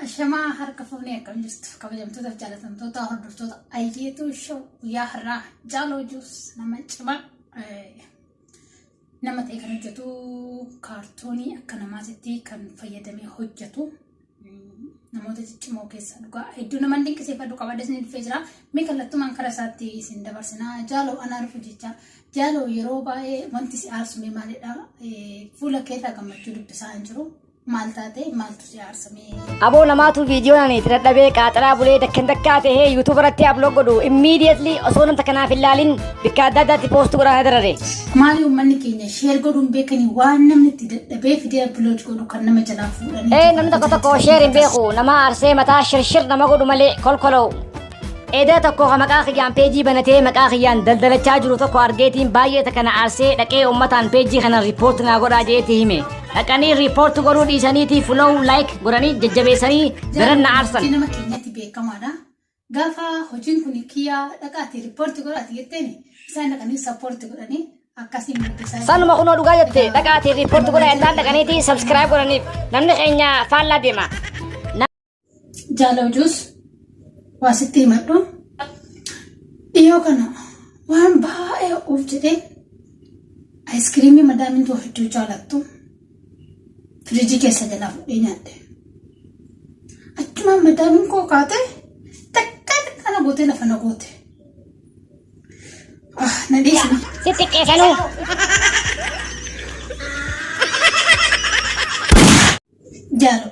Ashamaa harka fuunee, akkam jirtu, kabajamtootaaf jaalatamtoota hordoftoota Ayyeetuu Show? Guyyaa har'aa Jaaloo Juus, nama cimaa nama ta'e, kan hojjetu, kaartoonii akka namaatitti kan fayyadamee hojjetu, namoota ciccimoo keessaa dhugaa hedduu nama dinqisiifadhu qabadhe isin dhufee jira. Mee kallattumaan karaa isaatti isin dabarsinaa. Jaaloo, anaa dhufu jecha. Jaaloo, yeroo baay'ee wanti si aarsu mee maalidha? Fuula keerraa gammachuu dubbisaa hin jiru. Maal taate? Maaltu si aarsamee? Aboo, namaatu viidiyoo ani itti dadhabee qaaxaraa bulee dakkan dakkaa tahee YouTube irratti upload godhu immediately osoo namta kanaaf hin laalin bikka adda addaatti post godhaa darare. Maali, uummanni keenya share godhuun beekanii? Waan namni itti dadhabee fidee upload godhu kan nama jalaa fuudhanii. Ee, namni tokko tokko share hin beeku, nama aarsee mataa shirshir nama godhu malee kolkoloo. Edaa tokko ka maqaa kiyyaan peejii banatee maqaa kiyyaan daldalachaa jiru tokko argeetiin baay'ee takka na aarsee dhaqee uummataan peejii kana report naa godhaa jeetti hime. Dhaqanii report godhuu dhiisaniitii follow, like godhanii jajjabeessanii daran na aarsan. Hojii nama keenyatti beekamaadha. Gaafa hojiin kun kiyyaa dhaqaati report godhaati jetteen, isaan dhaqanii support godhanii akkasiin guddisaa. Sanuma kunoo, dhugaa jette. Dhaqaatii report godhaa jennaan dhaqaniitii subscribe godhaniif. Namni keenya faallaa deema. Jaaloo Juus, waa sitti himadhu. Dhiyoo kana waan baay'ee of jedhee aayiskiriimii madaamiin too hedduu jaalattu firiijii keessa jalaa fudhee nyaadhe. Achumaan madaamiin koo kaate takka takka na gootee lafa na goote. Ah, na dhiisni. Si xiqqeessanuu. Jaalo,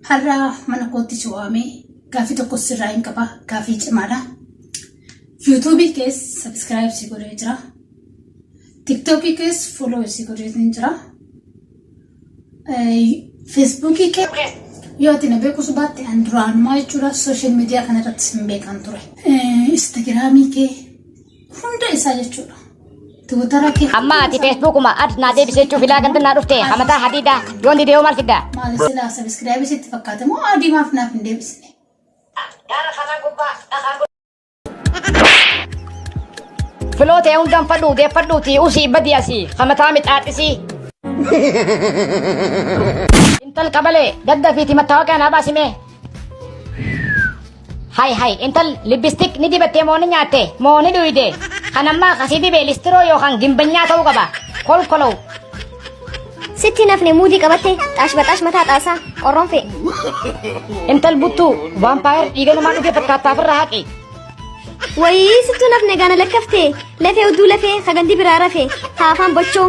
har'a mana kootti si waamee gaaffii tokko sirraa hin qaba. Gaaffii cimaadha. Yuutuubii keessa subscribe si godhee jira. Tiktookii keessa follow si godhee jira. Feesbuukii kee yoo ati na beekus baatte, an duraanumaa jechuudha social media kana irratti sin beekan ture. Instagiraamii kee hunda isaa jechuudha. Tiwutara kee. Amma ati feesbuukuma ad naa deebisee jechuuf ilaa ganda naa dhufte hamataa hadiidaa yoon didee hoo maal fiddaa? Maali, silaa subscribe sitti fakkaate moo adii maaf naaf hin deebisne? Filoo ta'e hundaan fadhuu deeffadhuuti usii badii asii hamataa mixaaxisii. Intal qabalee daddafiiti mattaawaqaa naa baasimee. Hay hay, intal lipstick ni dibattee moo ni nyaatte moo ni dhuyde? Kan ammaa kasii dibee listiroo yookaan gimbanyaa ta'uu qaba. Kolkolow. Sitti nafne muudii qabatte xaash baxaash mataa xaasaa qorroon fe'e. Intal buttuu vampire dhiiganumaan dhufee fakkaattaa ofirraa haqi. Wayii, sittuu nafne gaana lakkaftee lafee udduu lafee hagandi biraa rafe haa afaan bochoo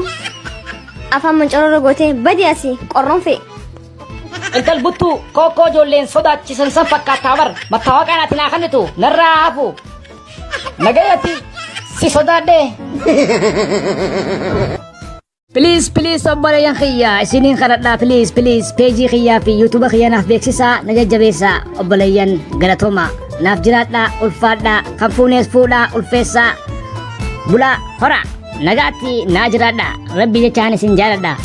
afaan mancororoo gootee badi asii qorroon fe'e. Intal buttuu kookoo ijoolleen sodaachisan san fakkaattaa bar mattaawaqaan ati naa kennitu narraa hafu. Nagayatti si sodaadhee. Please, please, obboleeyyan kiyya, isiniin kadhadhaa. Please, please, peejii kiyyaa fi yuutuuba kiyya naaf beeksisaa, na jajjabeessaa. Obboleeyyan, galatooma, naaf jiraadhaa, ulfaadhaa. Kan fuunees fuudhaa, ulfeessaa, bulaa, hora, nagaatti naa jiraadhaa. Rabbi jechaan isin jaaladha.